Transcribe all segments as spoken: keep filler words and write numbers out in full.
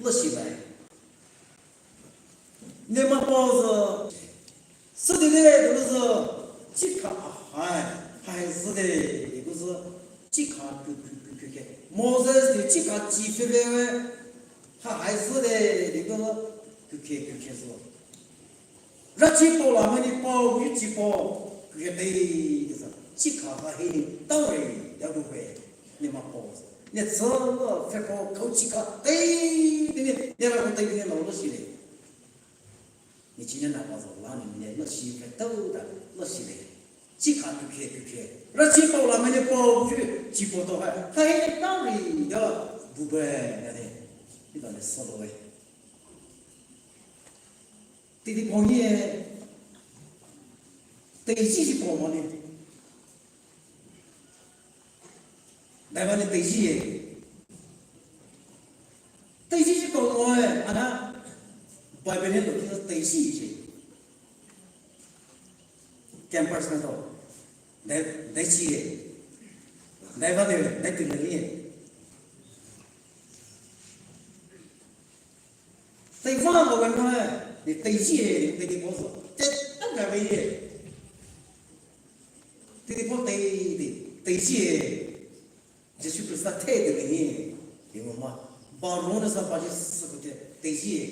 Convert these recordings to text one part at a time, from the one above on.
lüshi bai. Ne mapao sü, süde de, de sü, chikha ahai, hai süde, de sü, chikha ku, ku, ku, ku, ke. Moses de chikha chi fe ve, ha, hai süde, de sü, ku, ke, ku, ke sü. Rachi pao la mani pao, yu chi pao, ku, ke, de, de sü, chikha ha he, tao re, ya bu ve, ne mapao sü. Ne sü, fe pao, kau chikha, de, de, ne, ne ra ku de, ne, no, lüshi le. Ni chi ne na pa zo la ni ne lüshi fe tao da lüshi le. Chikha ku ke ku ke. Rachi pao la mene pao bu ju chi pao to ha. Ha he ne tao ri da bu be na de. Ni da ne solo we. Ti di pao ye. Te chi chi pao ma ni. Dai ba ne teiji ye. Teiji ji koumo e, ana Bible ne lo ki teiji ye. Campers na to. Dai, dai chi ye. Dai ba ne, dai tu ne ye. Tei va ko wen no e, ni teiji e, ni tei di pao zo. Te tan ga ve ye. Tei di pao tei, tei, teiji e. Jisu Krista te de ni, ni mo ma. Ba ro na sa ba ji sa ko te, teiji e.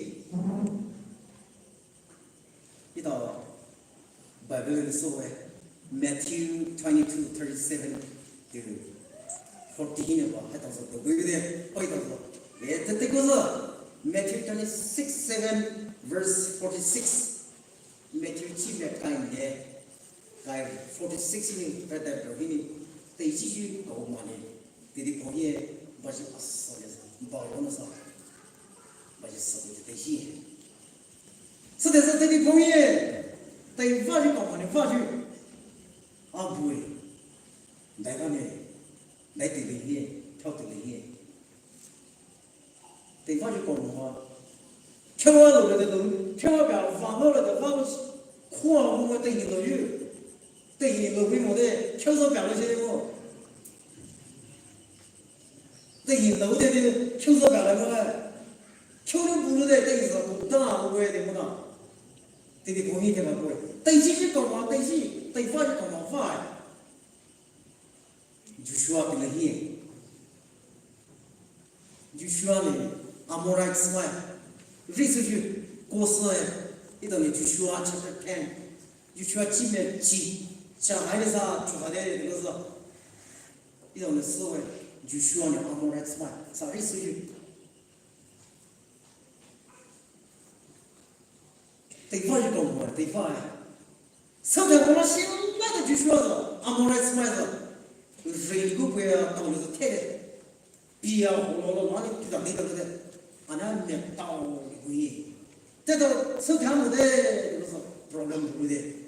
Ita Bible ni so e, Matthew twenty-two thirty-seven to forty hin ba, ha ta so to gui de, pai ta so. E te te ko so, Matthew twenty-six seven verse forty-six. Matthew chi me kai de, kai forty-six ni, kai da pro ni, teiji ji ko ma ni, te di ko ye, ba ji asa de, ba ro na sa. Ba ji sa de teiji. Sa de sa te di pao ye. Tai va ju pao ne va ju. A bu e. Dai ka ne. Dai te le ye. Thao te le ye. Tai va ju pao mo. Khewa lo le de lo. Khewa ka va lo le de va lo. Khoa mo te ni lo ju. Te ni lo bi mo de. Khewa zo ka lo je mo. Te hi lo de de, khewa zo ka la mo la. Khewa lo bu lo de, te hi zo ku da lo we de mo na. Te de ko hi te ma ko. Te ji ji ko ma, te ji, te va ji ko ma va. Joshua ke le hi. Joshua le Amorites wa. Ri su ju ko se. Ita le Joshua chapter ten. Joshua chi me chi. Cha hai le sa, chu ha de, de lo sa. Ita ne so e, Joshua ne Amorites ma, sa ri su yu. Te va yu ko mo, te va e. Sa de mo la shi la de Joshua sa, Amorites ma sa. Re ni ko pe ya, tao le sa te de. Pi ya ho lo lo ma ni, pi da ni da de. Ana me tao ni ko yi. Te da, sa de mo de, sa problem bu de.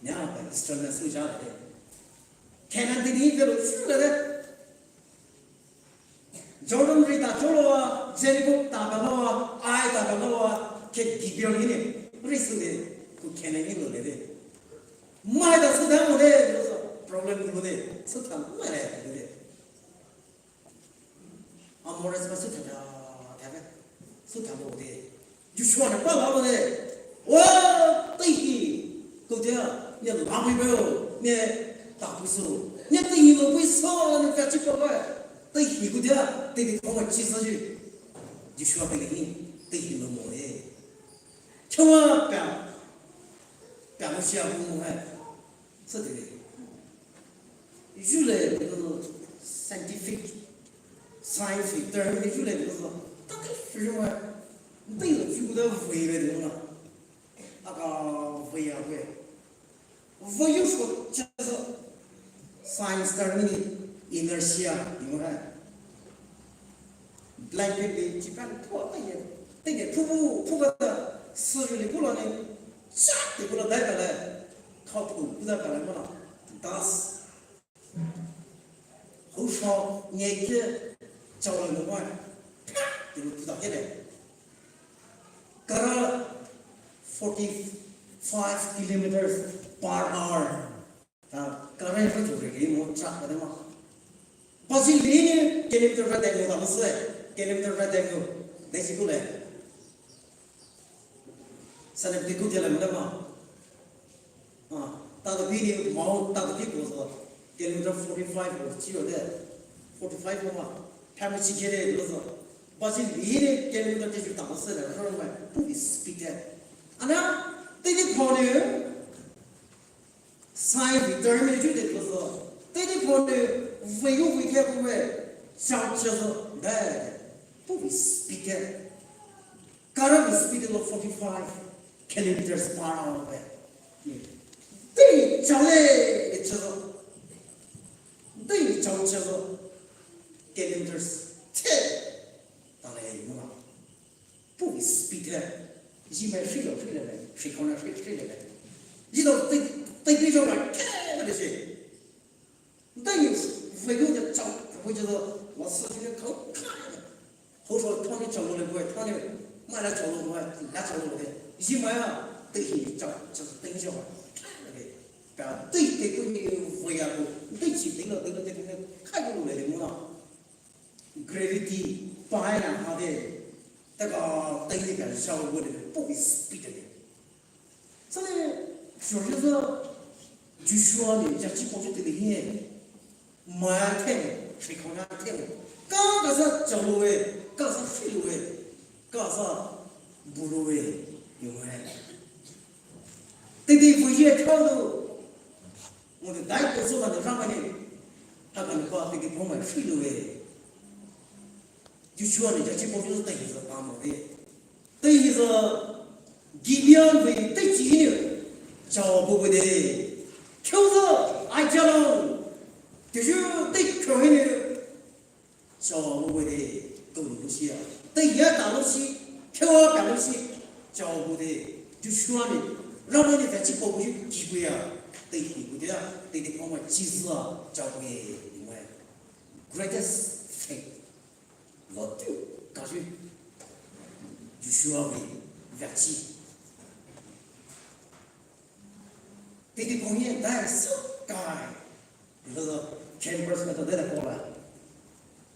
Nya ba Israel na su ja de. Canaan te ni de lo su de. Jordan ri ta cholo wa, Jericho ta ba lo wa, Ai ta ba lo wa, ke Gibeon hi ni, ri su de, ku Canaan hi lo le de. Mai da su da mo de, problem mo de, su ta mo le de. Amorites ma su ta da, ta de, su ta mo de. Joshua ne pa la lo de. Wa, tei hi. Ko dia, ne la mi bo, ne ta pu so. Ne tei hi lo pu so, ne ka chi pa ba. Tei hi ko dia, tei di thong chi sa ji. Joshua tei hi, tei hi lo mo e. Chawa pa. Pa mo sia mo e. Sa de. Jule, scientific, science term ni jule, ta ke jule. Ntai la ju da vei ve de na. Aka vei a ve. Vei yu so cha so. Science term ni inertia, ni mo hai. Blanket ni Japan po ta ye. Te ye pu pu pu ga da. Su ju ni pu la ni. Cha te pu la dai ga le. Khao pu pu da ga le mo na. Das. Hou shao, nge ke, chao le mo wai. Te lo tu ta ke le. Kara forty-five kilometers per hour. Ta, kara e tu re ke mo truck ka de ma. Brazil ni kilometer ra de mo ta mo se. Kilometer ra de mo. Dai chi ku le. Sana bi ku dia le ma ma. Ah, ta da bi ni ma ta da bi ku so. Kilometer forty-five ko chi yo de. Forty-five ko ma. Pha ma chi ke de lo so. Ba chi li ni kilometer te chi ta ko se de ro ma. Pu speed de. Ana, te ni pho ni. Sai determine ju de ko so. Te ni pho ni. Ve yo ve ke ko ve. Chao che so. De. Pu speed de. Current speed of forty-five kilometers per hour. Dai chale, it's a, dai chao chao kilometers. Te, tale muna. Pu speed le. Ji mai free lo, free le, free corner, free, free le. Ji lo, te, te, te, te, te, 但是，我就找，我就是我是这个口渴的，好说他们找我来不会，他们买来找我不会，来找我的，一买啊，对，找，就是等一下吧，不要对对对，我也不，对起等了等了等了，看不来的我。 Gravity 摆那下的，那个等一个小问题不会 speed 的。所以，就是说，就说呢，这几个就对了，买天，谁考那天，刚刚是走路诶，刚是飞路诶，刚是步路诶，有没有？对对，飞机跳路。 我的代表说了，让我呢，他跟你讲，这个朋友去了喂，就说人家这帮就是等于是打毛的，等于是给两位对几呢，找不回的，就是爱家了，就是对可以呢。 找不回的，都不是啊。等也打不起，跳也打不起，找不回的，就说呢，让我们再去跑过去几回啊，等一回的啊，等的跑嘛，几次啊，找不回，因为 greatest faith，我就感觉，就说回，不要去。 Titi pongye dai so kai. Lo campers na to dai da kola.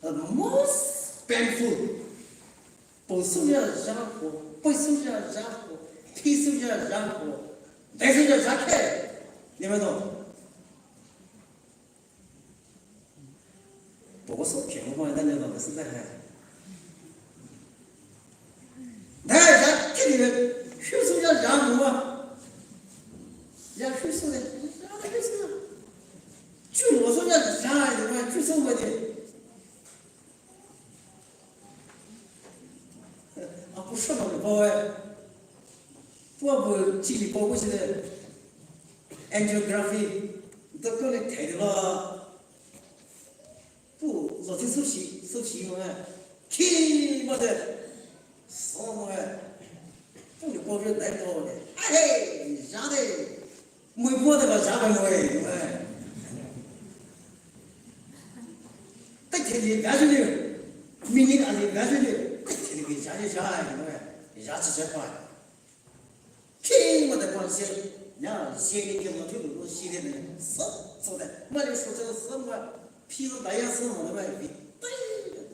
The most painful. Po su ya ja ko, po su ya ja ko, pi su ya ja ko, dai su ya ja ke. Ni ma to. 不过说骗我，那那那是在海。那人家给你们，学生要让我，要学生的，让他学生啊。就我说要让你们学生我的。 啊，不是那么高哎，我不几里高过去的 angiography，都过来抬的了，不，昨天休息，休息嘛，起码的，什么哎，不能高人来高的，哎嘿，啥的。 Mui pua ta ka ja ba mui, mui. Tai theli ba ju ni, mini ali ba ju ni, tai theli bi ja ni ja, mui. Ja chi ja pa. Ki ma ta pa se, ya, se ni ke lo tu lo si de ni, so, so de. Ma le so so so ma, pi lo da ya so ma, ma bi. Tai,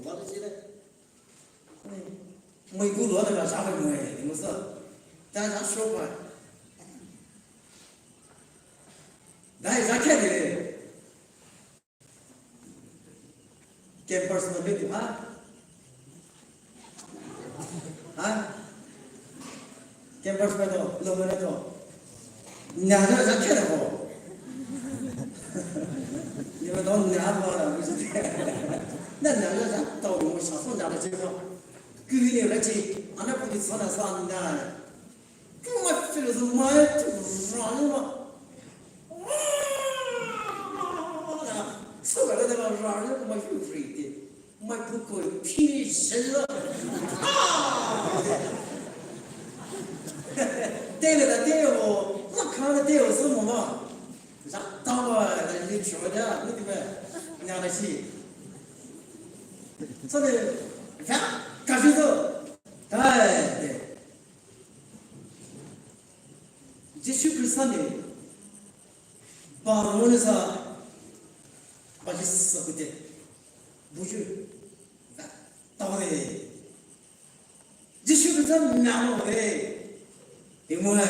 ma le si de. Mui gu lo na ka ja mui mui, ni mo sa. Ta ja sho pa. Dai ja ke de. Campers mo de ha? Ha? Campers mo to, lo mo to. Nya ja ja ke de ho. Ni mo to nya ba la mo sa. Na nya ja ja to mo sa so nya de ho. Kiri ni rachi, ana ko ni sana sana. Tuma filo so mai tu rani ma. So ka le da rani ma yu free te. Mai pu ko pini sela. Te le da te o, la ka le te o so mo ma. Za ta ma da ni cho da, ni te ma. Nya na si. So le, va, ka ju so. Dai, dai. Jisu Krista ne, ba ro ne sa, ba ji sa kute, buju, va, ta de. zü melo de. Imo he.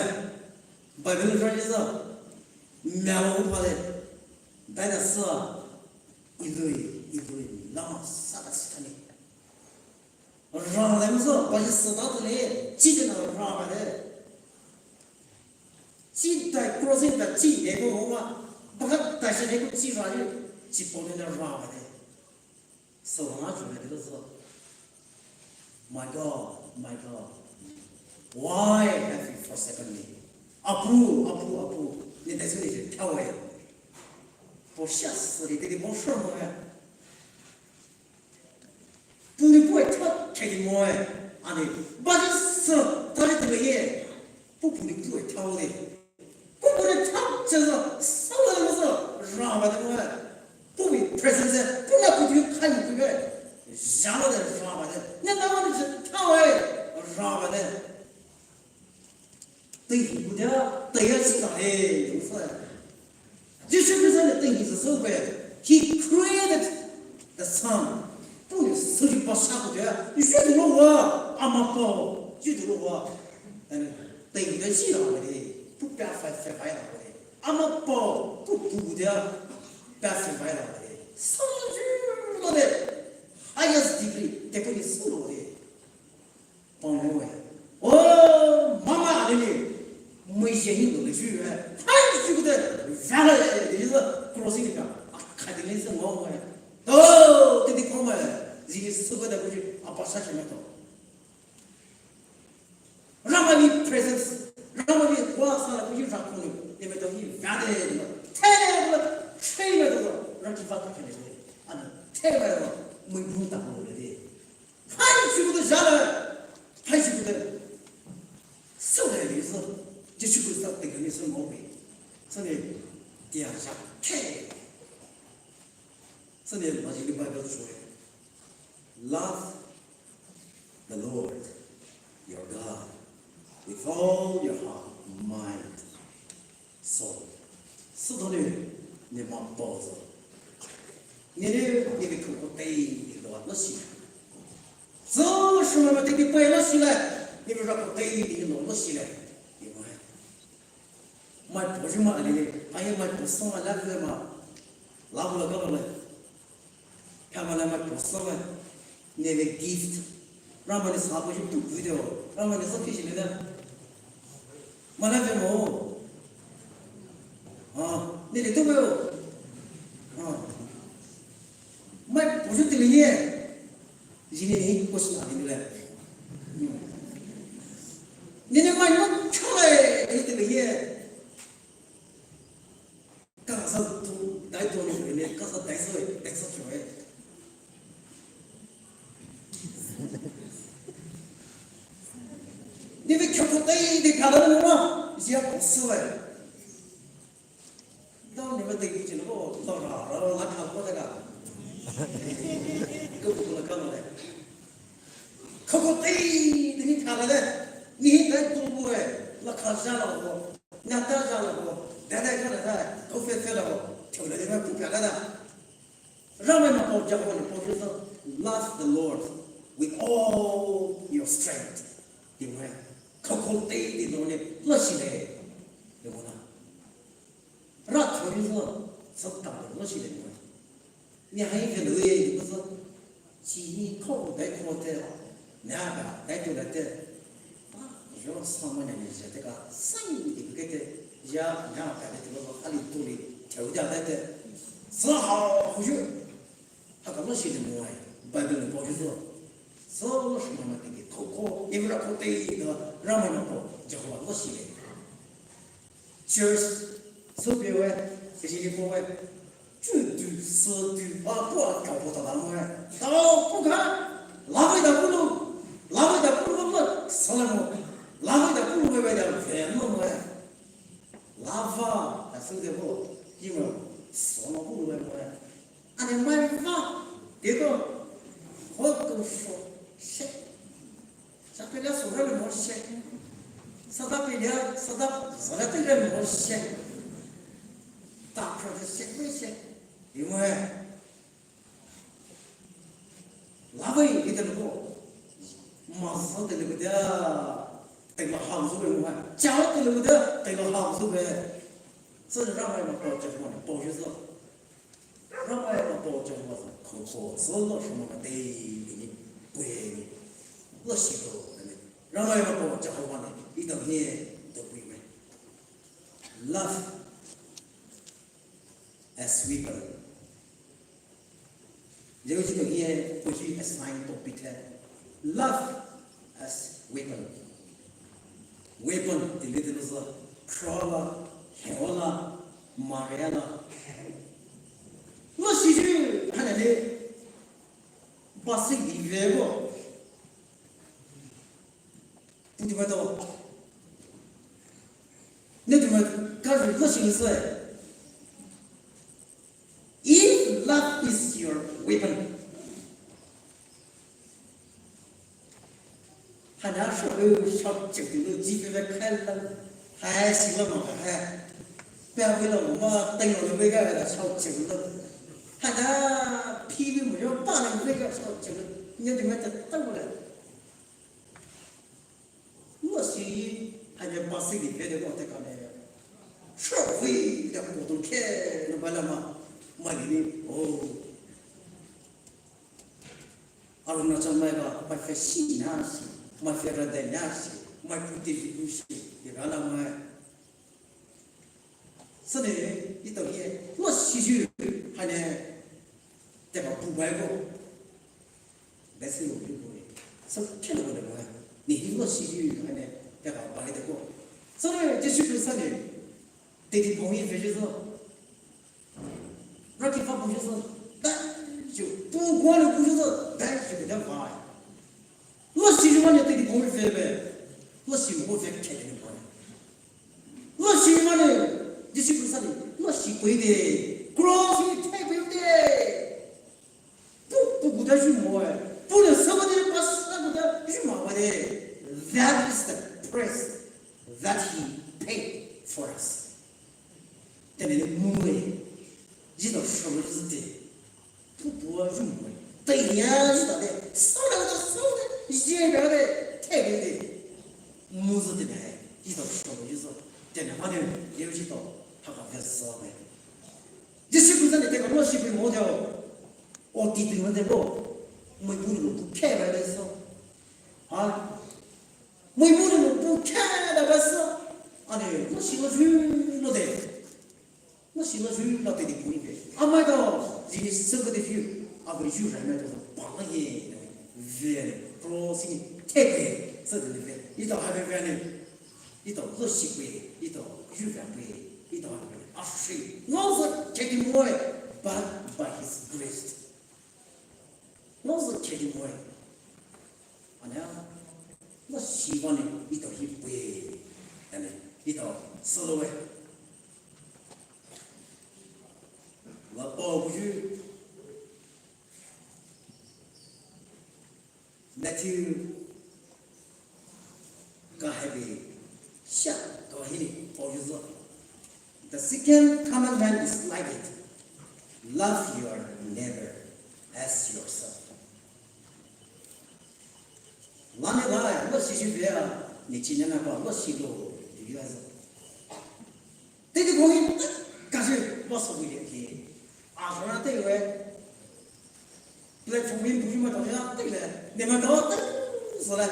Bible rani zü melo pale. Bana sa. Ilui, ilui, lama sa da sitani. Rang le mzo, ba yi sü da tu le, chi de na rang le. Chi dai crossing da chi de ko ho ma, ba ka dai shi de ko chi ra le, chi po le na rang le. So na ju le de so. My God, my God, why have you forsaken me? Apu, apu, apu, ni dai shi ni je tao ya. Po sha sü de de po sha mo ya. Puni pue tha khedi moe. Ani, ba ji sü, ta ji tu ye. Pu puni pue tha le. Pu puni tha che sü, sa le mo sü, ra ba de moe. Pu mi presence, pu na pu tu khai ni tu ye. Ja lo de ra ba de. Ne na ma ni je tha we, ra ba de. Tei hi bu dia, tei ya chi ta he, lu sa. Jisu Khrista ne tei hi sa so pe. He created the sun. Pu ne so ji pa sa bu dia. Ni se du lo wa, ama pa. Ji du lo wa. And tei hi de chi la le. Pu pa fa fa fa ya le. Ama pa, pu pu bu dia. Pa fa fa ya le. So ji lo de. Highest degree, te pu ni so lo de. Pangwe. Oh, mama alele. Mui je hin do le ju e. Hai ju de. Zala de, de crossing ka. Akha de le se ngo e. To, de de koma. Ji su ga da ku ji. Apa sa che me to. Ramani presence. Ramani wa sa ku ji ra ku ni. Ne me to hi va de. Te de. Te me to. Ra ki va ka ke de. Ana. Te me to. Mui bu ta ko de. Hai shi ku de ja le. Hai shi ku de. So le ni so. Jisu Khrista te ni so mo be. So ne. Dia ja ke. So ne ma ji Bible so. Love the Lord your God with all your heart, mind, soul. Sütho ne, ne ma po zo. Ne ne, ne ke koko tei, ne lo lo si. Zo shuma ma te ke pue lo si le. Ne ke ra ko tei, ne lo lo si le. Ne ma. Mai po ju ma le. Ai mai po so ma la le ma. La bu la ga le. Kamala mai po so ma. Ne le gift. Ramani sa po ju tu video. Ramani sa ki le na. Mana ve mo. Ah, ne le tu mo. Ah. Mai po ju te le ye. Jini ni ko si ani le. Ni ne mai mo chole ni te le ye. Kasa tu dai to ni ne kasa dai so dai so chole. Ni ve kyo ko dai de kala no ma. Jia ko so le. Dau ni ma te ki chi lo, dau ra, ra, ra, la ka ko de ka. Ko ko la ka ma de. Ko ko te, ni ka la de. Ni hi dai tu bu e, la ka ja la ko. Na ta ja la ko. Da da ka la da. Ko fe fe la ko. Ko la de ma ku ka la da. Ramai ma po ja ko ni po so. Love the Lord with all your strength. Di mo. Ko ko te di lo ni. La shi le. Di mo na. Ra chori zo, so ta lo shi le mo. Ni hai ke lo ye ko so. Chi ni ko dai ko te. Na ba dai to la te. Ba, jo sa ma ni je te ka. Sai ni ke te. Ja, na ba de to lo ali to li. Chau ja dai te. So ha ju. Haka lo shi le mo ai, Bible ne po ju zo. So lo shi ma ma te ke ko ko, ni ra ko te da, Ramai ma po, Jehovah lo shi le. Church, so pe we, ke shi ni po we. Chu tu, so tu, a po a ka po ta la mo ai. Da po ka, la we da po lo, la we da po lo lo, so la mo. La we da po lo we da ve mo mo ai. La va, da so de po, ki mo, so mo po lo we mo ai. Ani mai va, deko, ho ko so, she. Sa pe la so ra mo she. Sa da pe la, sa da, sa da pe la mo she. Ta pro de she, pe she. Imo e. La va, ite ko. Mah sü teile kute, teile hao züwe mo hai. Chao teile kute, teile hao züwe. Sü Ramai Mapao Jehovah nou paoyu sü. Ramai Mapao Jehovah sü khouko sü lo shomona teidei ni, puh ni, lo shilo ni. Ramai Mapao Jehovah nou etao hi tou puh me. Love as weapon. Leo ji to hi e, puh ji assign topic hai. Love as weapon. Weapon teile teile sü, crow la, heo la, mare la. Lo shiju, haina le, basi di ve wo. Puh di ba to. Ne di ba, ka lo shiju sü. If love is your weapon. Haina shao, shao cheu di lo, ji ve ve khai la. Hai si la ma hai. Pia ve la ma, teng lo ve ga la shao cheu lo. Haina, phi ve mo yo, pa lo ve ga shao cheu lo. Ne di ba to, ta lo la. Lo shi, haina basi di ve de ko te ka ne. Shao ve de ko to ke, no ba la ma. Ma li ni, oh. Arunachal mai ba, mai fe shi na shi, mai fe ra de na shi, mai pu te ji pu shi, di ra la mai. Sü ne, etao hi, lo shiju, haina, te ba pu bai ko. Basi lo pu ko. Sü ke lo de mai. Ni hi lo shiju, haina, te ba bai de ko. Sü ne, Jisu Khrista ne, teidei pao hi ve ji sü. Raki fa puh ji sü, dai ju, pu gua le puh ji sü, dai ju de dai vai. Lo shiju mane teidei pao ve ve. Lo shi mo ve ke de ni pao. Lo shi mane, Jisu Khrista ne, lo shi pei de. Cross hi te pei de. Pu, pu gu da ju mo e. Pu ne sa ba de, pa sa gu da ju ma ba de. That is the price that he paid for us. Tene ne mu e. Ji to shou ji te. Pu pu a ju mo e. Te ya ji ta de. Sa da da sa de. Ji da de. Te de. Mu zu te ne. Ji to shou ji zu. Tene ha ne. Ye ji to. Ha ka ve sa de. Jisu Khrista ne te ka lo shi pei mo de o. O ti ti mo de bo. Mo bu lo bu ke ba de so. Ha? Mo bu lo bu ke da ba so. Ane, lo shi lo ju lo de. Lo shi lo ju lo teidei pao ni de. Amai da, ji ni se ko de ju. A ko ju ra na de. Ba ye. Ve. Cross ni te ke. Se de ve. Ni da ha ve ne. Etao lo shi pei, etao ju ve pei, etao a shi. Not that he did more, but by his grace. Not that he did more. Ana, lo shi ba ne, etao hi pei. Ana, etao solo e. Wa pao bu ju. Matthew, ka hebe, sha, ka hini, paoyu sü. The second commandment is like it. Love your neighbor as yourself. Lane lai, lo shi ju ve a, ne chi ne na ba, lo shi lo, di ya sü. Teidei pao hi, ka ju, lo sa bu ye ki. A ra te we. Platform hi bu ma ta ya te le. Ne ma ta te so le.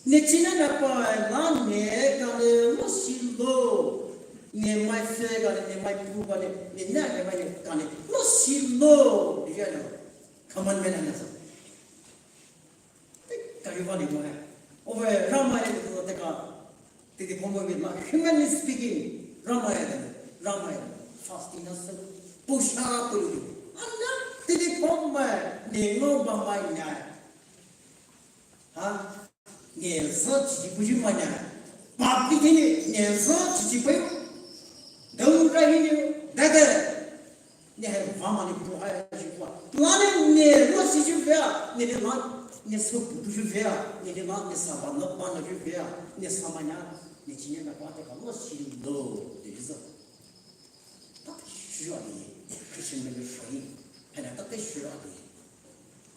Ne chi ne na pa la ne ka ne lo shi lo. Ne mai fe ka ne, ne mai pu ka ne, ne na ne mai ka ne. Lo shi lo. Di ya na. Commandment na sa. Te ka yu ba ni mo e. Over Ramai e to te ka. Teidei pao mo bi la, humanly speaking, Ramai, Ramai, fasting na sü, pusha pulu. Ana, teidei pao mo, ne ngo ba mai na. Ha? Ne zo chi chi puyu mai na. Ba bi ni, ne zo chi chi puyu. Dou ra hi ni, da da. Ne hai va ma ni pu hai ji kwa. Plan ne lo shi ju ve a, ne ne ma, ne so pu ju ve a, ne ne ma, ne sa ba no ba no ju ve a, ne sa ma nya, ne chi ne na kwa te ka lo shi lo de ji sa. Ta te shu a ni, Christian me shu a ni, ha na ta te shu a ni.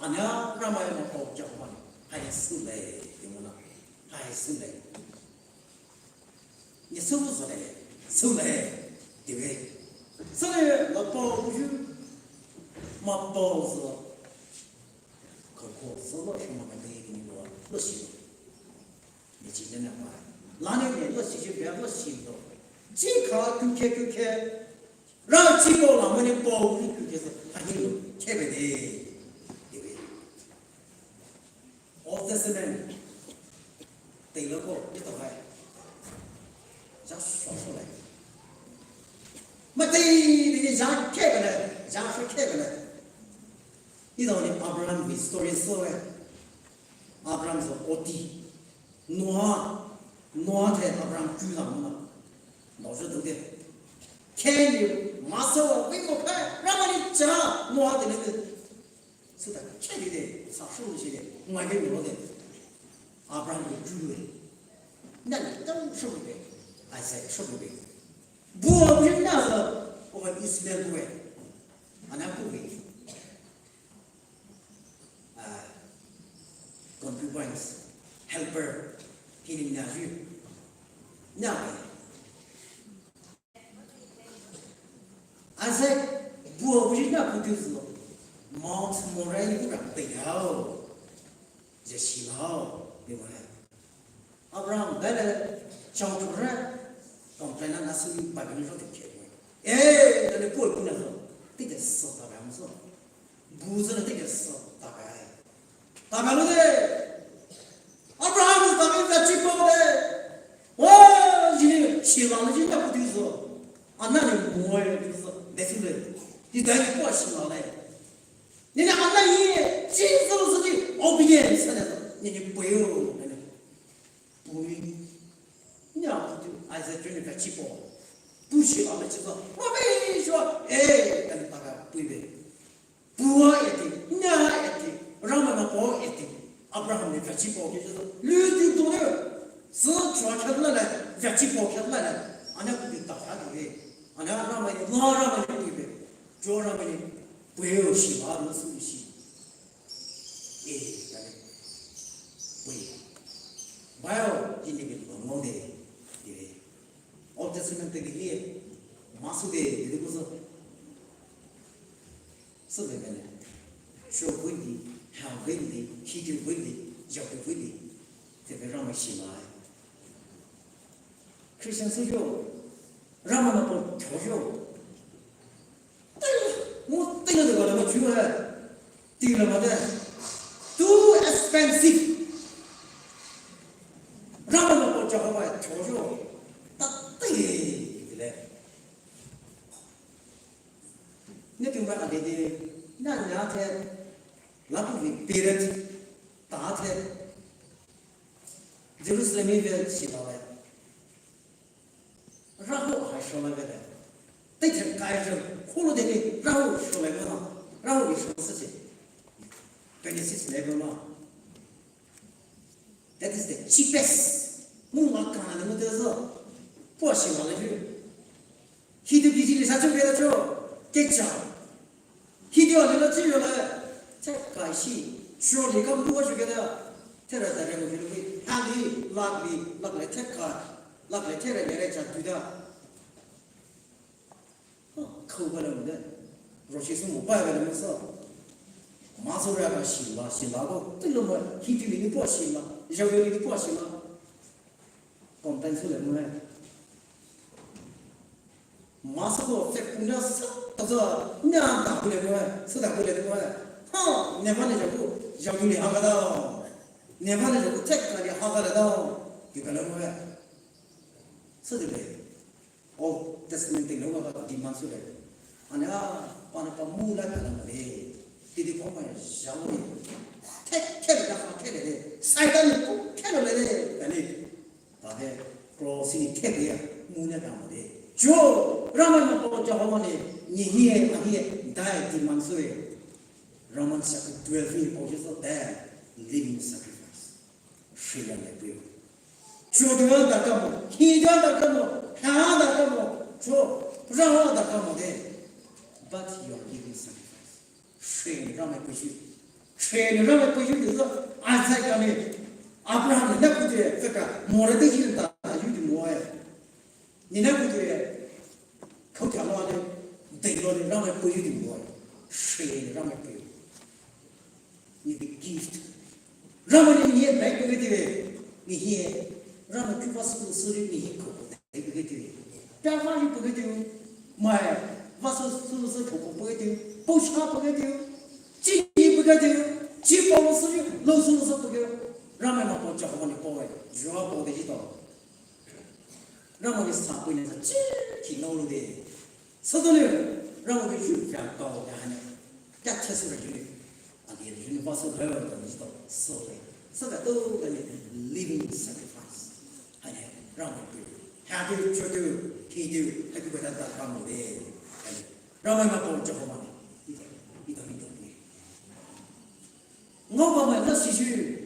Ana Ramai Mapao Jehovah ni. Hai sülai, tea moa na. Hai sülai. Ni sübu sülai, sülai, tea ve. Sülai, la pao buyu, ma pao sü. Koko sü lo shi ma ka dei ni lo, lo shi. Ni chi ne na ma. La ne ne lo shi shi be lo shi lo. Chi ka ku ke ku ke. Ra chi pao la mo ni pao ni ku ke sü. Ha ni lo, ke be de. Tea ve. Old Testament. Teile ko, ito hai. Ja shwa shwa lai. Matei ni ja ke bele, ja shwa ke bele. Ito ni Abraham ni story so lai. Abraham sü oti. Noah, Noah the Abraham chu la mo na. Nao je do de. Ke ni, ma sü wa, wi mo pe, ra ma ni ja, Noah de ne de. Süta ke di de, sa shu shi de, ngai de lo de. Abraham de ju de. Na ni tao shu de. Isaac shu de. Bua bu na sa, o Ismael bu. Ana bu. Ah, concubines, helper, hini na ju. Na. Isaac, bua wujina kutu zo. Mount Moriah ni kura peyao. Je shilao, be wa. Abraham, bele, chao kura, complain na sumi Bible ni rote ke. Eh, na le bua kuna zo. Tike so ta ba mo so. Buzü na tike so, takai. Takai lo de. Abraham takai na chi po de. Wa, jini, shila na jini ta po di so. Ana ni mo e di so. Besi de. Di dai ni po shila le. Ni na ana ni, chi so so di obedience na. Ni ni po yo. Pui. Ni a po di, Isaac ni ka chi po. Pu shila na chi so. Wa be shwa. Eh, kan takai pui be. Bua eti, nya eti, Ramai mapao eti, Abraham ni vachi pao ke jüsü, lüti dole, sü chua khatla le, vachi pao khatla le, ana kuti ta kha dole, ana Ramai ni, la Ramai ni kuti be, jo Ramai ni, puyo shi, la lo su shi, e, dale, puyo, bayo, jini ke lo mo de, de, Old Testament te ke, masu de, de ko so. Sü de bele, sho vei di, ha vei di, hiti vei di, jaku vei di, te be Ramai shi lai. Christian sü yo, Ramai mapao thyo yo. Te, mo te de bele mo chu hai. Ti la ma de. Too expensive. Ramai mapao Jehovah thyo yo. Ta te le. Ne tumba adede, na nya the, lapu vi pirat, ta the, Jerusalem hi ve shi la ve. Rahu hai sho la ve de. Te the kai jo, kholo de ni, rahu sho la ve na, rahu vi sho se se. Twenty six level na. That is the cheapest. Mu ma kana de mu de zo. Pua shi ma le ju. Hidu kiji li sa chu ke da cho. Ke cha. Hidu a le la chi yo le. Che kai shi. Sho li ka mu wa shu ke da. Te ra da re mu ki. Ha li, lak li, lak le te ka. Lak le te re le re cha tu da. Khou ba le de, roshi sü mo pai ba le mo sa. Ma so ra ba shi la, shi la ko, te lo ma, hi ti li ni po shi la, ja li ni po shi la. Content su le mo le. Ma so ko, fe ku na sa, ta sa, nya ta ku le mo le, sa ta ku le mo le. Ha, ne ba ne ja ku, ja ku ni ha ga da. Ne ba ne ja ku, te ka ni ha ga da. Ki ka le mo le. Sa de le. Old Testament te lo wa demand su le. Ana, pana pa mu la kana le. Ti di ko ma ja le. Te ke la ka ke le. Satan ko ke le le. Ani. Ta de cross ni ke ya. Mu na kana le. Jo, Ramai mapao Jehovah ni, ni hi e, ani e, dai demand su e. Romans chapter twelve ni pao so that living sacrifice. Shila le pui. Chuo de da ka mo, hi de da ka mo, ha da ka mo, chuo, ra da ka mo de. But you are giving sacrifice. Shame, Ramai pui shi. Shwe ni Ramai peiyu di sü, Isaac kane, Abraham ni na kuti, feka, more de yin ta, yu di mo e. Ni na kuti, khou tia lo de, de lo ni Ramai peiyu di mo e. Shwe ni Ramai peiyu. Ni the gift. Ramai ni ni dai peiyu di, ni hi, Ramai ki va su su ni hi khou. Pia va li pukei tiu, mai, va su su su pukei tiu, pau sha pukei tiu, chi ni pukei tiu, chi pau lo su ni, lo su lo su pukei, Ramai ma pau cha pau ni pau e, jua pau de ji to. Ramai ni sa pui ni sa chi ki no lu de. Sa to le, Ramai ni ju pia pau ya ne. Kya che su re ju ne. Again, universal heaven is the soul. So that all the living sacrifice. Hai, Ramai peiyu. Happy to do, he do, happy to that come with it. Ramai ma pau Jehovah. Ito, ito, ito. Ngo ba ma na si ju.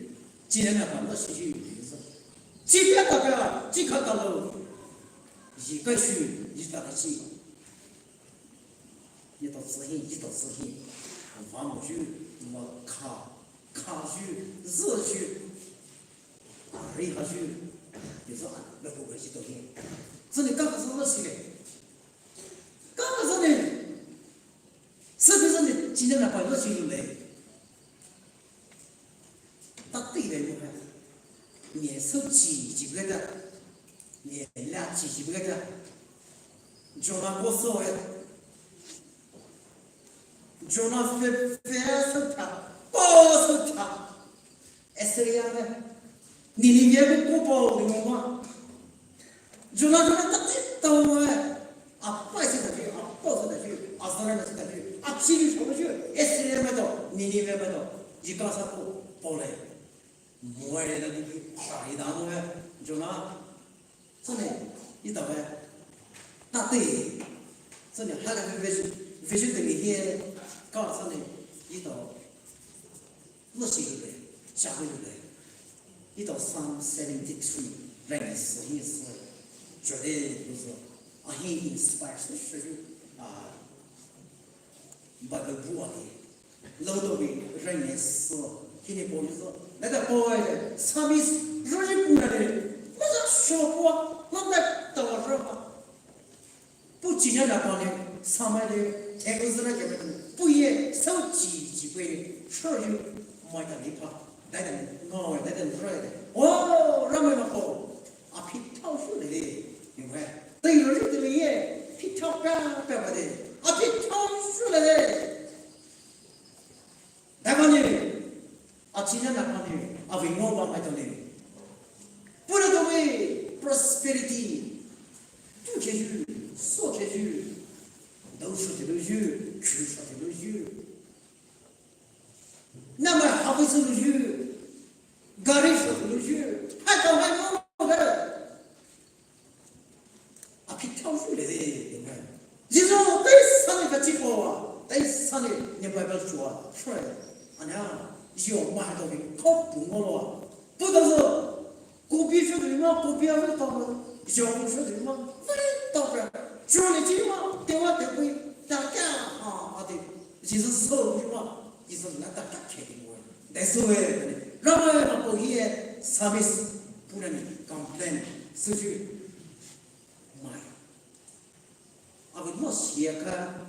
Chi na na ba na si ju. Chi pia ta pia, chi kha ta lo. Ji ka ju, ji ta ka chi. Yi tao zi hi, yi tao zi hi. Va mo ju, mo kha, kha ju, zi ju, ri ha ju. Yi zi a, le bu ge yi tao hi. Zi ni ka ka zi le si le. Ka ka zi ni. Zi ka zi ni, chi ne na pa le si le. Ta ti le mo ha. Ni so chi chi bu ge ta. Ni la chi chi bu ge ta. Jonah go so e. Jonah fe fe so ta. Po so ta. Assyria me. Nineveh me ko po ni mo ma. Jonah, Jonah ta ti to mo e. A pa si ta ju, a po si ta ju, a zara na si ta ju, a chi ni so ju, Assyria me to, Nineveh me to, ji ka sa ko, po le. Mo e le ni ki, sa i da mo e, Jonah. Sa ne, i ta we. Ta te. Sa ne, ha le vision, vision de ni he, ka sa ne, i ta. Lo si lu le, sa lu le. Ito Psalm seventy-three, rain is, he is, jode is, uh, he inspires, uh, Bible bu a he. Lo to bi rain is, uh, he ni po is, uh, let the boy, Psalmist, really puna le. Masa shokwa, lo ta tawa shokwa. Pu chi nya na pa ne, sa mai le, te ko zra ke ne, pu ye, sa chi chi pe, sure you, mai ta ni pa, dai dai, no, dai dai, right. Oh, Ramai ma ko, a phi thao shu le, ni mai. Tai ro ri te le ye, phi thao pa, pa ba de, a phi thao shu le. Daibani, a chi nya na pani, a vei ngo ba mai to ni. Pura to vei, prosperity. Tu ke ju, so ke ju. Dau so ke lu ju, ku so ke lu ju. Na ma ha vei so lu ju. Gari so ke lu ju. Ha to ha ngo ga. A phi thao shu le de, amen. Jisu, tai sa ne ka chi po wa, tai sa ne, ne Bible chua, shwe. Anya, yo ma to ni, ko pu ngo lo wa. Pu to so, kopi shu de ma, kopi a to ma, yo shu de ma, very to ka. Chua ne chi ma, te wa te pui, ta kya, ha, a te. Jisu so ni ma, Jisu na ta ka ke ni mo. That's the way. Ramai ma po hi e, Psalmist, puna ni, complain, suju. Mai. Abu mo sia ka.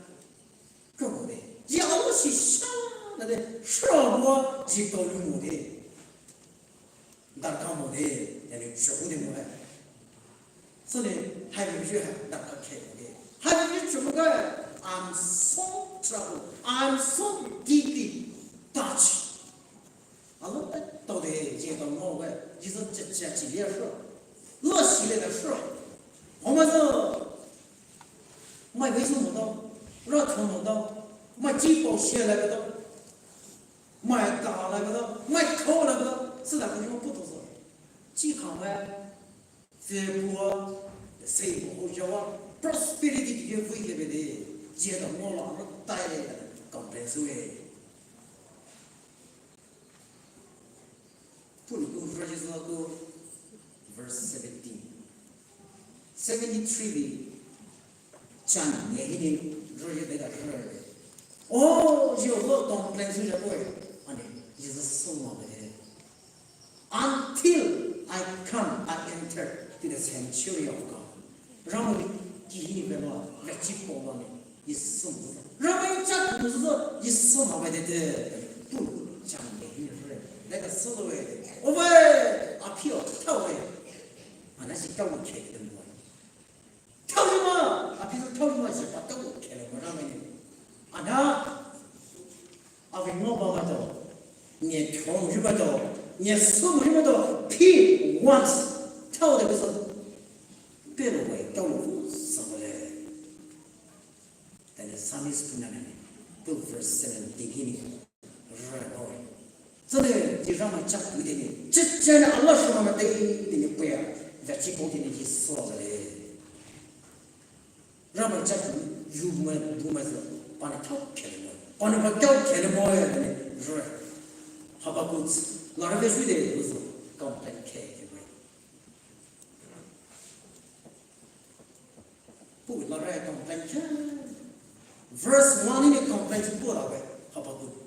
Ko mo de. Ya mo si sa na de. Shro mo ji ko lu mo de. Dar ka mo de. Ya ni shro de mo de. So ne, hai mo ju ha, dar ka ke mo de. Hai mo ju mo ka. I'm so troubled. I'm so deeply touched. A lo ta to de, je to mo we, Jesus cha cha chi lia shu. Lo si le da shu. Ho ma zo. Mai ve su mo to. Ro to mo to. Mai chi po she la to. Mai ta la to. Mai ko la to. Sa da ko mo pu to zo. Chi ka we. Fe bua, sei mo ho jawa, prosperity ki ye vui ke be de, je da mo la ro tai le da, complain su e. Pun ku verse la ku, verse seventeen. Seventy-three bi, chan ne hi ni, ro ye be da ro ye. Oh, je lo complain su ja ko e, ane. Jisu sü mah bede. Until I come, I enter to the sanctuary of God. Ramai kihi bema, vechi poma ni, Jisu. Ramai chak Jisu, Jisu mah bede te. Tu chang de hi re. Leka solo e. Ove, apio, tau e. Ana si tau ke de mo. Tau ma, apio tau ma si pa tau ke le mo ramai ni. Ana, Avei ngao bamaitao, ne thong rimaitao, ne sum rimaitao, he wants, tao de kusa, pero wai tao lo sa le. Tani Psalmist punana ni, tu verse seventeen hini, rai oi. Sane, di ramai chak ni de ni, chichana Allah shuma ma de ni puya, da chi ko de ni sa le. Ramai chak yu mai bu mai sa, pani thao kele mo, pani ba thao kele mo ya ni, re. Habakkuk, la re shui de, complain ke ke mai. Pu la re complain ke. Verse one ni complain pu la re, Habakkuk.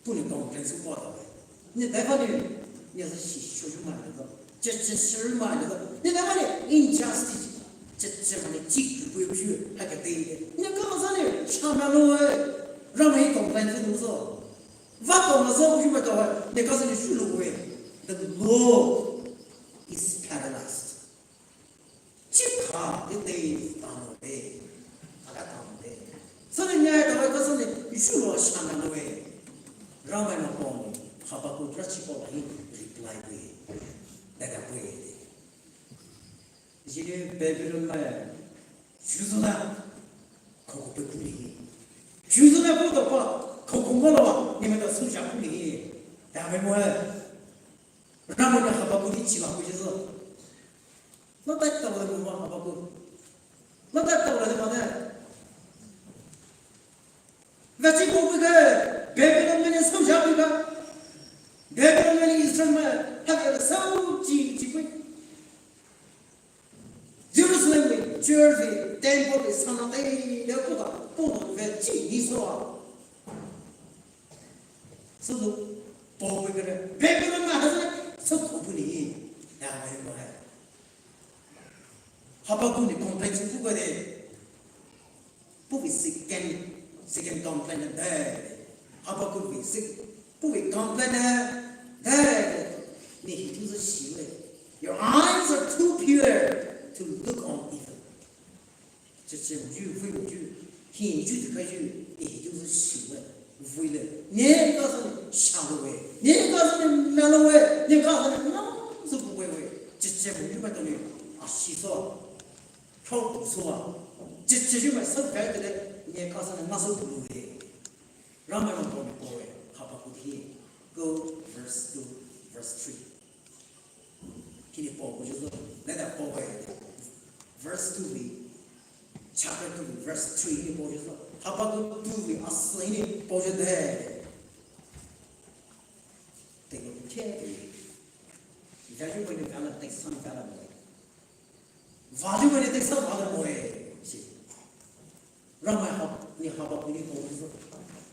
Puni complain sü pua tawe. Ni dai ba ni, ni sa shi shu shu ma ni do. Che che shu ma ni do. Ni dai ba ni injustice. Che che ma ni chik bu bu shu ha ka dei de. Ni ka sa ni sha ma lo e. Ramai complain sü nu so. Va ko ma so bu shu ma tawe. Ni ka sa ni shu lo e. The law is paralyzed. Chikha de dei tamo de, aga tamo de. Sani nyai tawe ka sani Jisu lo shana lo e. Ramai no pon, Habakkuk rachi ko lahi reply we. Daga we. Jini Babylon mai, Jisu na, koko pe kuli. Jisu na ko to pa, koko ngolo, ni me ta su ja kuli. Dame mo. Ramai na Habakkuk ni chila ko Jisu. Lata tawala mo Habakkuk. Lata tawala mo na. Vechi ko ko ke, Babylon mai ni sou ja ko ka. Babylon mai ni Israel mai, ha ka sou chi chi ko. Jerusalem mai, church mai, temple mai, sana tai, ya ko ka, ko vechi ni so. So so, po ko ke, Babylon mai ha sa, so ko bu ni. Ya mai mo hai. Habakkuk ni complain sü pu ko de. Pu we second, second complain de. Habakkuk we sec-, pu we complain de. Ni hi tu shi we. Your eyes are too pure to look on evil. Che che ju fu ju. Hi ju tu ka ju. Ni hi tu shi we. Vui le. Ni ka sa ni sha lo we. Ni ka sa ni na lo we. Ni ka sa ni na so bu we we. Che che ju ba to ni. A shi so. Thao bu so a. Che che ju mai sa ka de le. Ni ka sa ni na so bu we. Ramai no bu we. Habakkuk hi. Go verse two, verse three. Hini po ko jisu, nada po ko. Verse two ni, chapter two, verse three ni po jisu. Habakkuk two ni, asa ni po jisu de. Te ko ke. Value ko ni kana te san kana mo. Value ko ni te san kana mo. Si. Ramai ha, ni Habakkuk ni ko jisu.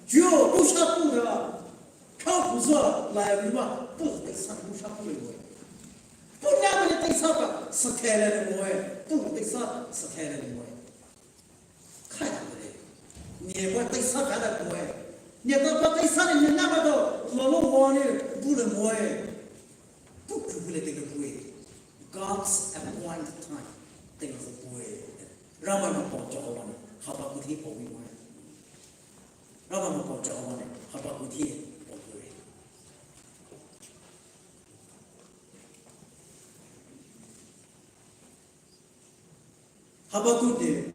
Jisu, bu sha bu da. Ka bu sa, la ya bu ma, bu te san bu sha bu le mo. Bu na bu te san ka, sa te le mo. Bu te san, sa te le mo. Kai le. Ni bu te san ka le mo. Ni ta bu te san ni na ba do, lo lo wa ni, bu le mo. Bu ku bu le te ke bu. God's appointed time. Te ke bu. Ramai ma po Jehovah ni, Habakkuk ni po mi mo. Ramai ma po Jehovah ni, Habakkuk ni po mi. Habakkuk ni,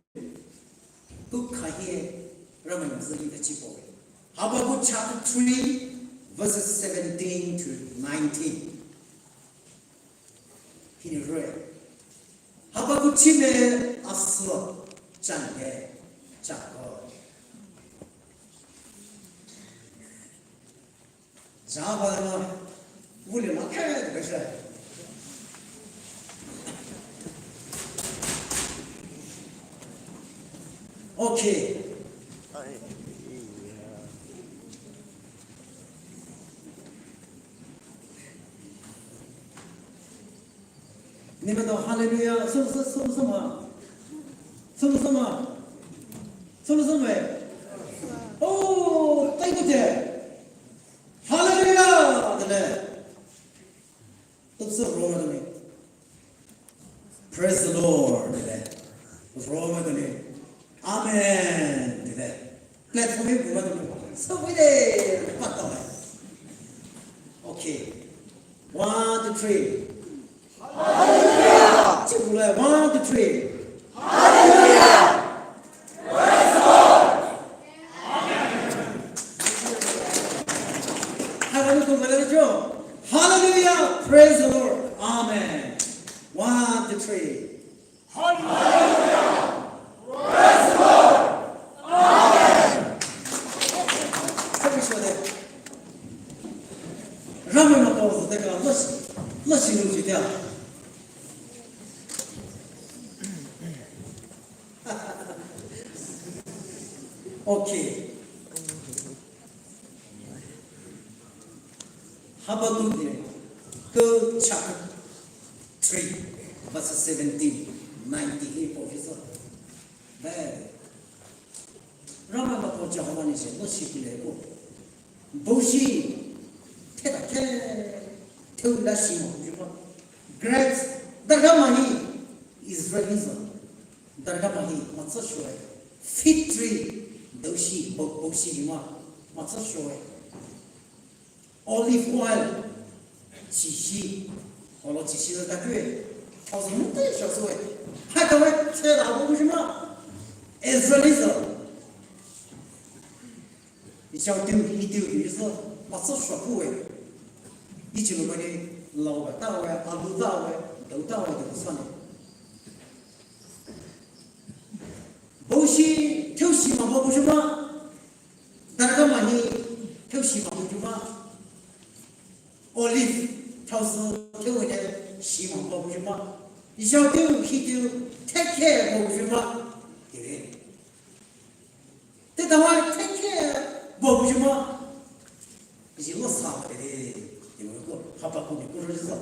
ku kahi, Ramai ma zali ka chi po. Habakkuk chapter three, verses seventeen to nineteen. Hini rue. Habakkuk chime aso chane chako. Jabala wule ma ke ke. Okay. 你们都 hallelujah，是不是？是不是嘛？是不是嘛？是不是嘛？哦，对不对？Hallelujah，对不对？都是罗马的呢。Praise the Lord，对不对？罗马的呢。Amen，对不对？Platform 里面不嘛都没有，是不是？不懂哎。OK，one, two, three。Hallelujah！就来，one, two, three。Hallelujah！Praise the Lord！Amen！还有我们同来的就，Hallelujah！Praise the Lord！Amen！One, two, three。 Hallelujah! Praise the Lord! Amen! Praise the Lord. Ramai mapao zü teka, lasi, lasi lu ji tea. Okay. Habakkuk ne, ko chapter three, verse seventeen, nineteen hi pao shi sü. Bai. Ramai mapao Jihova nou shi, nou shi kile ko. Bushi, theta the, theu la shi mo, shi mo. Grace, darkha mai hi, Israelism. Darkha mai hi, matsü shoe. Fig tree, doshi, bu, bushi shi mo, matsü shoe. Olive oil, chishi, olo chishi zü takue, thousand te shasue. Haka we, te da bu shi ma, Israelism. Ichau tiu, itiu tiu zü, matsü shakue. Ichi lo mani, lau ba ta we, alu ta we, dou ta we, dou sane. Bushi, theu shi ma bu shi ma. Darkha mai hi, theu shi ma bu shi ma. Olive, thau sü, theu ne, shi ma bu shi ma. Zhao tiu, hi tiu, thekhe bu shi ma. Ire. Te tawa thekhe bu shi ma. Ji lo sa ba de. Imo ko, Habakkuk ne ko ro sa.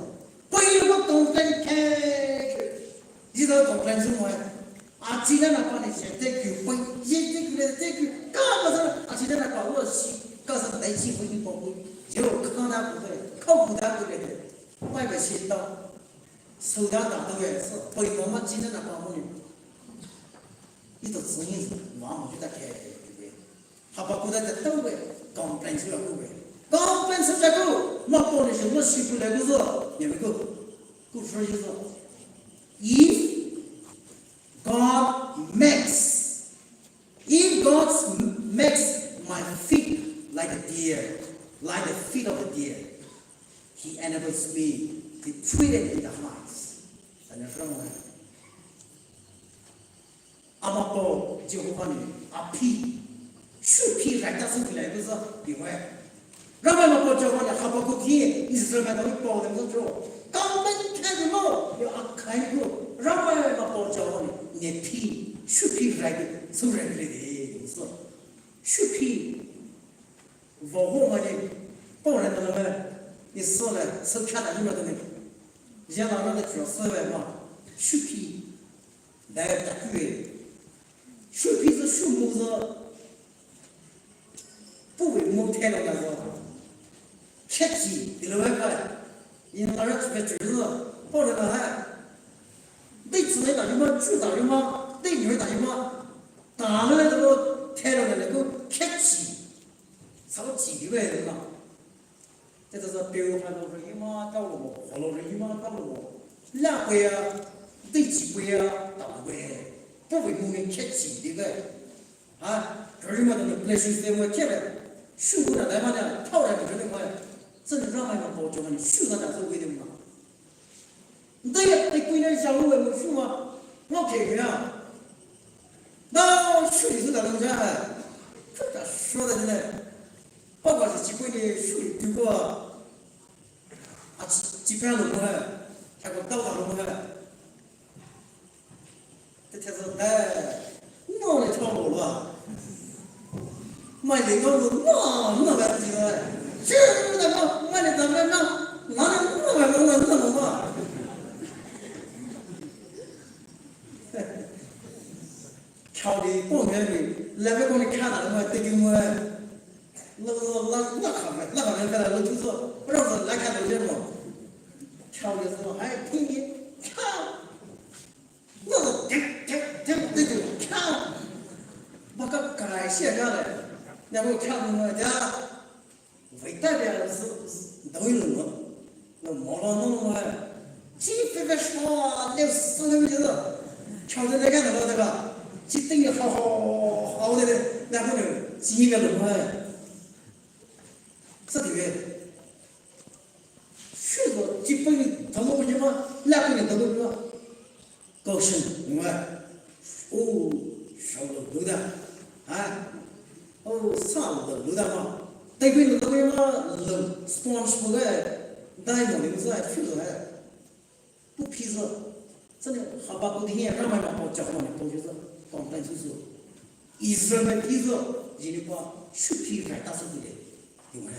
Pei lo ko tong pen ke. Ji lo tong pen su mo. Achi na na pa ne je te ku pei, je te ku le te ku, ka ka sa, achi na na pa lo shi, ka sa dai chi pei ni pa pei, je lo ka na ku le, ka ku da ku le, pai ba shi ta, su da da to ye, so, pei mo ma chi na na pa mo ni. Ito su ni, ma mo ta ke, ke, ke. Habakkuk ta ta we, complain su la ku we. Complain su ta ku, mapao nou shi, mo shi ku le ku zo, ye me ku, ku fro yi zo. If God makes, if God makes my feet like a deer, like the feet of a deer, He enables me to tread it in the heights. And from Amapao Jihova nou aphi, shuphi raita sü milai ku zü, iwe. Ramai mapao Jihova nou Habakkuk hi Israel maitao nou pao de zü cho. Kamben khe de mo, yo akhai ku. Ramai mapao Jihova nou nephi, shuphi raita sü rai de zü. Shuphi. Vo ho ma ni, pao rai ta la me. Ni sü le, sü kha ta ni ma de ni. Ya la na de cho sü le ma. Shuphi. Dai ta ku e. Shuphi zü shu mu zü. Pu we mu the lo na zü. Khechi, di lo we kai. In la ra chi pe chi zü. Pao le na ha. Dai chi le ta yu ma, chu ta yu ma. Dai yu ta yu ma. Ta le de lo, the lo na le ko khechi. Sa lo chi di we na. Te ta za peu ha lo re yuma, ta lo mo, ho lo re yuma, ta lo mo. La pe ya, dei chi pe ya, ta lo we. Pu we mu ne khe chi de ge. Ha, re yuma de ne place de mo khe le. Shu na da ma da, ta ra de ne ma. Zhen ra ma ma bo zhong ne, shu na da zo we de ma. Dai ya, dai kui na ya lo we mo shu ma. Mo khe ya. Da shu li zu da lo ja. Chu ta shu da ne. Papa zi chi pui ni shui tu kua. A chi, chi pia lu mo he. Cha kua tau ta lu mo he. Te te zo he. No le chao lu la. Mai le no lu no, no ga zi he. Chi lu da no, mai le da me no. Na le no ga no, no, no, no. Khao li, pao mia li, lave kone kha da mo, te ki mo. Lo, lo, lo, lo kha me, lo kha me, lo tu so, ro so, la kha da je mo. Khao li so, hai, ping ye, khao. Lo, lo, tek, tek, tek, tek, tek, khao. Baka karai sia ga le. Na mo khao mo ja. Vei ta bia zu, zu, doi lu mo. Lo mo lo no mo. Chi fe fe shwa, le su le mi lo. Khao de le ga lo de ga. Chi ting ye hao, hao, hao de de. Na mo ne, chi ga lo mo. Sa di ve. Shu zo, chi peng ni dalo mo ni ma, la peng ni dalo mo ni ma. Caution, ni ma. Oh, shao lo lu da. Ha? Oh, sa lo lu da ma. Tai peng ni dalo mo ni ma, lo sponge mo ga. Dai mo ni mo sa, shu zo ha. Pu phi zo. Sa ni Habakkuk di hi Ramai mapao Jehovah ni pao zo. Complain su su. Israel mai phi zo. Jini pa shu phi rai ta su de. Ni ma.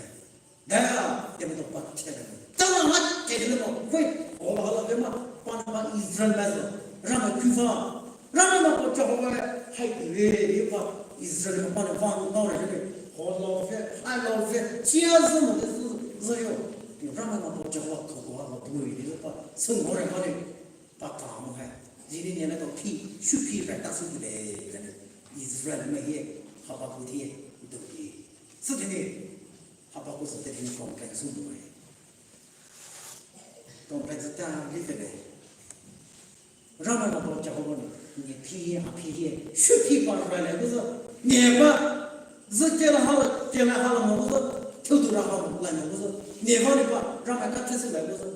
Da, te mo to pa che le. Ta ma ma che le mo. Wei, o la la de ma. Pa na pa Israel mai zo. Ramai phi va. Ramai mapao Jehovah hai le, ye pa Israel mai pa na va no re le. Ho lo fe, hai lo fe. Chia zo mo de zo, zo yo. Ramai mapao Jehovah ko ko ha lo bu le pa. Sun mo re ma le. Pa ka mo hai. Jini ne na to phi, shu phi rai ta su le. Israel mai ye, Habakkuk ye, do ye. Su de ne. Habakkuk sü teidei complain sü moe. Complain sü ta li teile. Ramai mapao Jehovah ni, ni phi, a phi ye. Shu phi pa rai le ku sü. Ni pa. Zü ke la ha, ke la ha la mo ku sü. Tiu tu ra ha la mo ku sü. Ni pa ni pa. Ramai ka te sü le ku sü.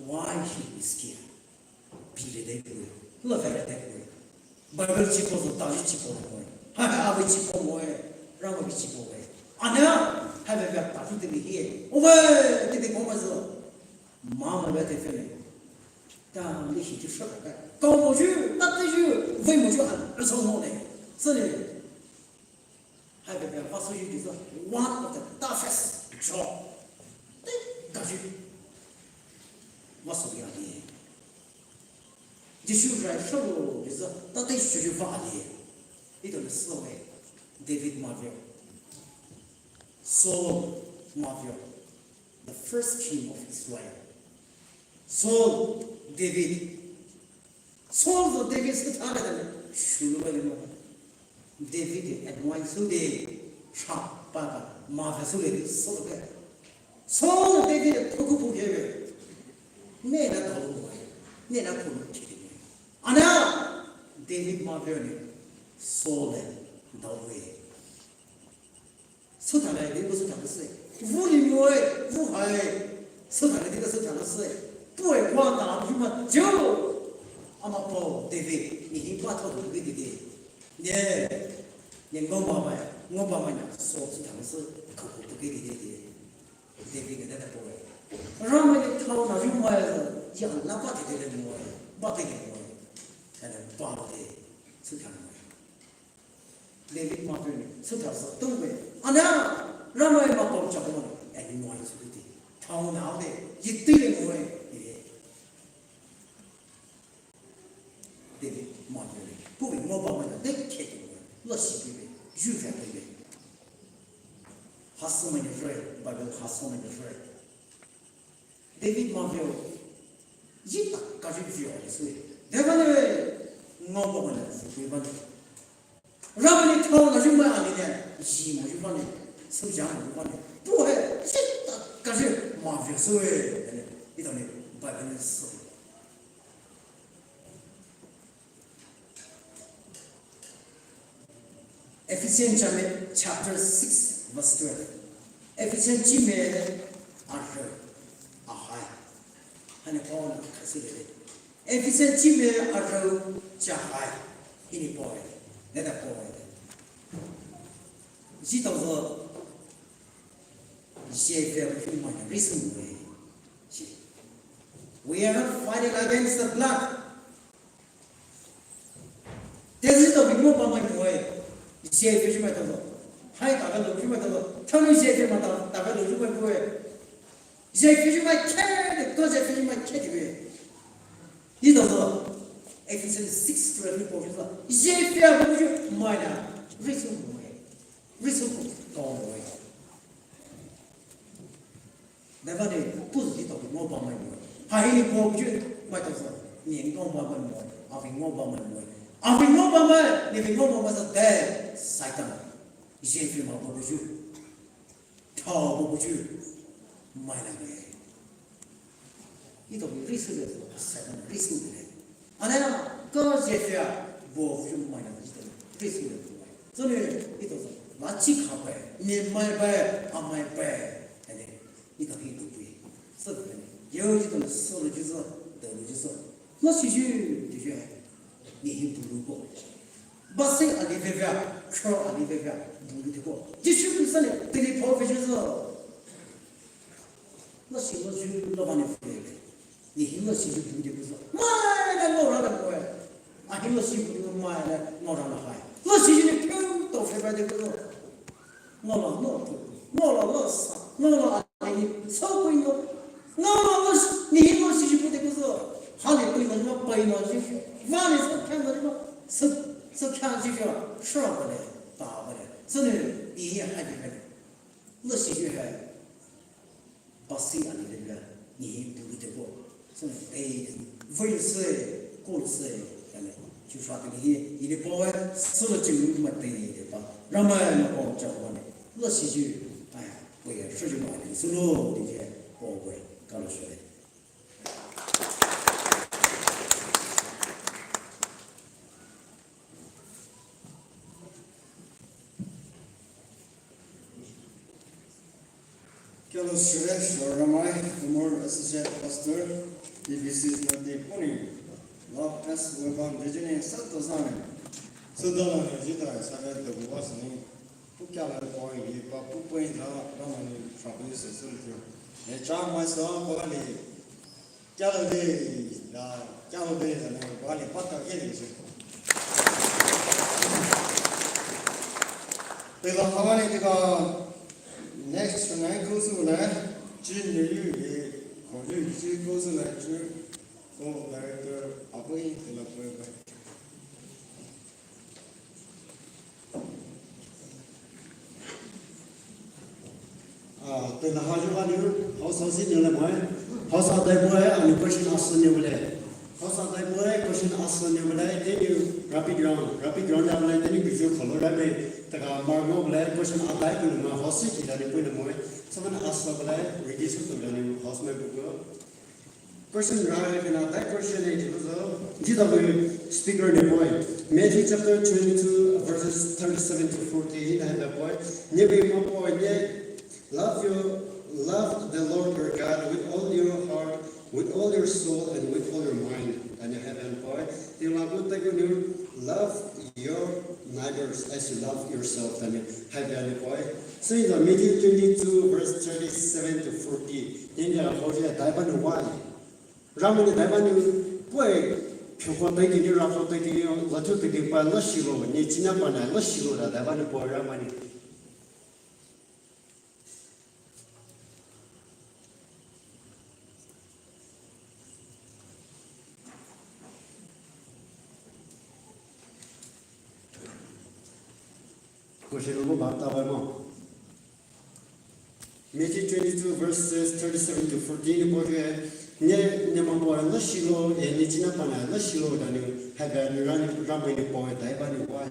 Why should we scare? Pile de kue, la fere de kue. Bible chi po zo, taji chi po moe. Ha ha, avi chi po moe. Rama vi chi po moe. Ana, ha ve ve taji de hi. Ove, de de koma zo. Mama ve de fere. Ta ni shi ju sha ka. Koma ju, ta de ju, ve mo ju an, an so mo de. Sene. Hai ve ve, vasoyu is one of the toughest job. Te, gaji. Vasoyu ali. Jisu rai shalo is a, tate shuyu va ali. Ito ni slow eh. David mavio. Saul mavio. The first king of Israel. Saul, David. Saul to David sü thale de shulu ba de mo. David de anoint sü de sha pa ba ma ve sü de sü de. Saul David de puku pu ge ve. Ne na dao mo. Ne na pu mo ki de. Ana David ma ve ne. Saul de dao ve. Sü thale de ko sü thale sü. Vu li mo e, vu hai. Sü thale de ko sü thale sü. Pu e kwa da ju ma jo. Ama po David ni hi pa tho de de de. Ne. Ne ngo ma ba. Ngo ba ma na so sü thale sü. Ko ko de de de. David ne da po e. Rama ne thao na ju ma e. Ya la pa de de mo e. Ba de mo e. Ana ba de. Sü thale mo e. David mavio ne, sü thale sü tong ve. Ana, Ramai mapao Jehovah ne, ani noi sü ti. Thao na de, yiti le mo e, ire. David mavio ne, pu ve mo ba mo ne, de ke de mo e. Lo si ve, ju ve ve. Haso mo ne re, Bible haso mo ne re. David mavio, yita ka ju vio le sü. De ba ne, ngo ba mo ne, sü ba ne. Ramai ne thao na ju mai ali ne, ji mo ju ba ne, sü ja mo ju ba ne. Pu he, sita ka ju ma ve sü e, ne, ita ne, Bible ne sü. Ephesians chapter, chapter six, verse twelve. Ephesians chi me a re, a hai. Hane Paul na kasi le. Ephesians chi me a re cha hai. Hini Paul. Ne da Paul. Ji tao zo. Ji fe ku ma ni reason we. Ji. We are not fighting against the blood. Tezi to bi mo pa mai mo e. Zie fe ju mai to lo. Hai ta ga lo ju mai to lo. Tha ni zie fe ma ta, ta ga lo ju mai mo e. Zie fe ju mai ke de, to zie fe ju mai ke de we. Ni to lo. Ephesians six twelve ni paoyu sü, Zefia buyu maina, risu moe, risu kong moe. Nabani puzhi to ngo ba mai moe. Hahi ni paoyu mai to sü, ni ngo ba mai moe, avi ngo ba mai moe. Avi ngo ba mai, ni vi ngo ba mai sü de, Satan. Zefia ma buyu. Thao buyu. Maina moe. Ito risu le, Satan risu le. Ana ka Zefia bo fu mai na ito risu le. So ne ito la chi kha bai, ne mai bai, a mai bai. Ane ito hi du bai. So ne yo ito so le ju so, de le ju so. Lo shi ju ju ju. Ni hi bu lu ko. Ba se a li ve ve, kro a li ve ve, bu lu de ko. Jisu Khrista ne te li po ve ju so. Lo shi lo ju lo ba ne fu le. Ni hi lo shi ju bu de ko so. Mai na lo ra na ko. A hi lo shi bu de mai na lo ra na hai. Lo shi ju ne pyo to fe ba de ko so. Lo la lo tu. Lo la lo sa. Lo la a ni so ko no. Lo la lo shi ni hi lo shi ju bu de ko so. Ha le ko no ma pa no shi. Va le so kan no ma. So so kan shi ju. Sure ba le. Ta ba le. So ne ni hi ha de ba le. Lo shi ju hai. Basi ani le la, ni hi bu de ko. So, eh, voi se, ko se, ya le. Ju fa de hi, i le po wa, so lo ju ma de de ba. Ramai na ko ja wa ne. Lo shi ju, ai, po ya, so ju ma de, so lo de je, po wa, ka lo shi le. Kalo shire, Shorama, former associate pastor, D B C North Puni. Love as we want, Virginia, Santo Zane. Sudala, Jita, Saga, the Wasani. Pukala, Poi, Papu, Poi, Ramani, Fabrice, Sultio. A child, my son, Polani. Kyalo de, da, kyalo de, da, ne, bali, pata, kiri, se. Te la, hawani, te ka, next, na, kusu, na, chi, ne, yu, ye, ko, yu, chi, kusu, na, chi, ko, director, apo, te la, ko, ko. Ah, te na ha ju ba ni, house house ni le mai. House a dai boy, ani question answer ni le. House a dai boy, question answer ni le. Then you rapid round, rapid round ni le, then you give you color, right? Te ka mar mo le, question a dai ko le mai, house ki le ni ko le mai. So na answer le, ready so to le ni house mai ko. Question ra kena, that question is, jita we speaker ne boy. Matthew chapter twenty-two, verses thirty-seven to forty, na da boy. Ne be ma boy ne, love your, love the Lord your God with all your heart, with all your soul, and with all your mind. And you have a boy. Te la go te go ne, love your neighbors as you love yourself, then you have a boy. So in the Matthew twenty-two, verse thirty-seven to forty, in the Holy Bible, why? Ramani Bible ni, boy, phyoko teki ni, rako teki ni, latu teki pa, lo shilo, ni china pa na, lo shilo da, Bible ni boy, Ramani. Ko shilo mo ba ta ba mo. Matthew twenty-two verses thirty-seven to forty ni ko ke, ne, ne ma ko lo shilo, e ne china pa na lo shilo da ni, ha ga ni ran, ran ni ko da ba ni wa.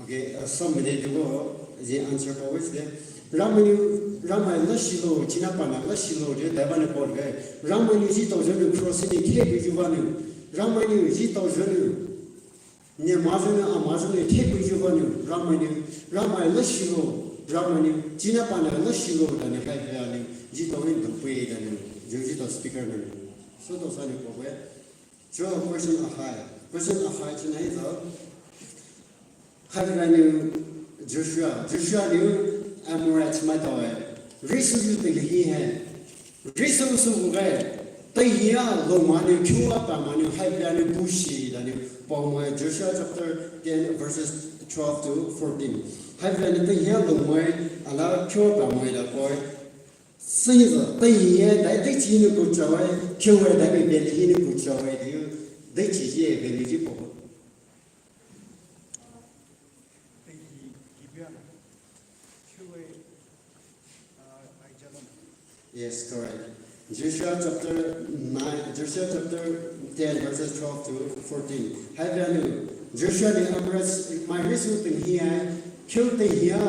Okay, uh, some minute ago, the answer always there. Ramani, Ramai la shilo, china pa na la shilo, de, da ba ni ko de. Ramani ji to jonu cross ni ke bi ju ba ni. Ramani ji to jonu. Ne ma jonu, a ma jonu ke bi ju ba ni. Ramani, Ramai la shilo, Ramani, china pa na la shilo, da ni hai ya ni. Ji to ni do pe da ni. Ju ji to speaker ni. So to sa ni ko we. Cho question ahai. Question ahai china ito. Hai ni Joshua. Joshua ni Amorite mai to e. Risu yu te hi he. Risu su bu ge. Te hi a lo ma ni kyu a pa ma ni hai ni bushi da ni. Pa mo Joshua chapter ten verses twelve to fourteen. Haibüa nou teinghi-a lungmai, ala kyo ba mai da koi. Singza teinghi-a dai dai chi nou kuchawai, kyo-a dai mi beli hi nou kuchawai diu, dai chi ye beli ji po. Yes, correct. Joshua chapter nine, Joshua chapter ten, verses twelve to fourteen. Haibüa nou, Joshua ni amra mai risu teinghi-a, kyo teinghi-a,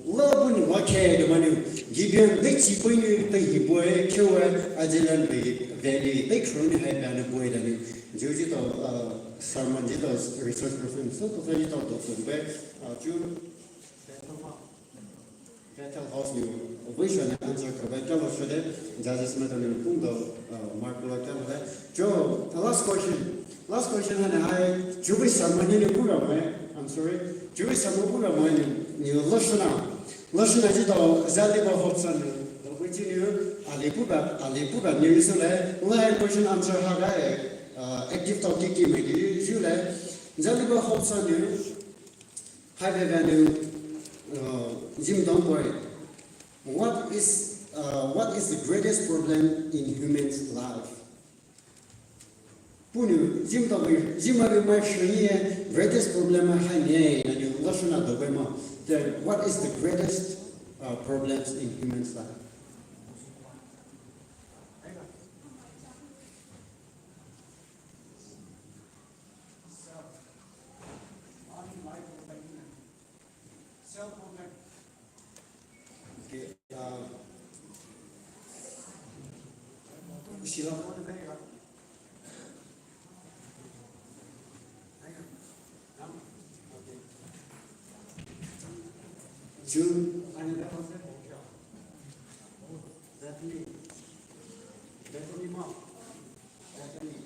la buni wa khe de manou, Gibeon dai chi poi nou teinghi poi, kyo-a, Ajalon valley, dai khroni haibüa nou poi da nou. Ju jitao, uh, sermon jitao resource person, so to jitao to to be, uh, ju Bethel House nou, vei shone answer kaba kalo shode, judges maitao nou pungdo, uh, mark lo kalo de. Jo, uh, last question. Last question haina hai, ju vei sermon nou pura mai, I'm sorry. Ju vei sermon pura mai nou, nou lashona. Lashona jitao, zaliba hopsa nou, vei chi nou, ali puba, ali puba nou sole, la question answer ha ga, uh, active talk ki mai di, ju le, zaliba hopsa nou, Hi, Vevenu. Uh, Jim Dongpoi. What is, uh, what is the greatest problem in humans' life? Punou, Jim Dongpoi, Jim Dongpoi mai shonye greatest problem hai ne, na nou lashona do be ma. The, what is the greatest, uh, problems in humans' life? Okay, uh, June. Bethany. Bethany, mom. Bethany.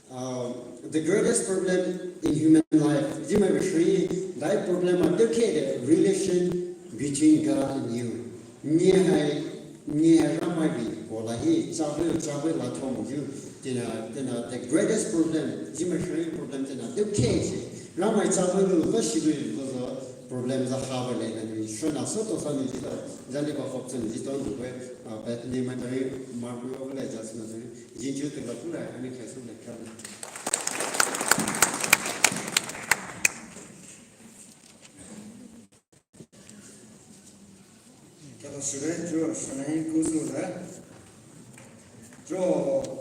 Um, the greatest problem in human life, Jim Dongpoi, that problem are the relation between God and you. Ni hai, ni hai Ramai bi, kola hi, chabe, chabe la thong ju, tina, tina, the greatest problem, Jim Dongpoi problem tina, the case, Ramai chabe lu, la shi lu, la problem za ha ba le, na ni, shona so to sa ni jitao, zaliba hopsa ni jitao, uh, Bethany maitao, mark lo le, just na ni. Jinju te la pula, ani khasu le kala. Kala sure, jo, shonai kusu la. Jo,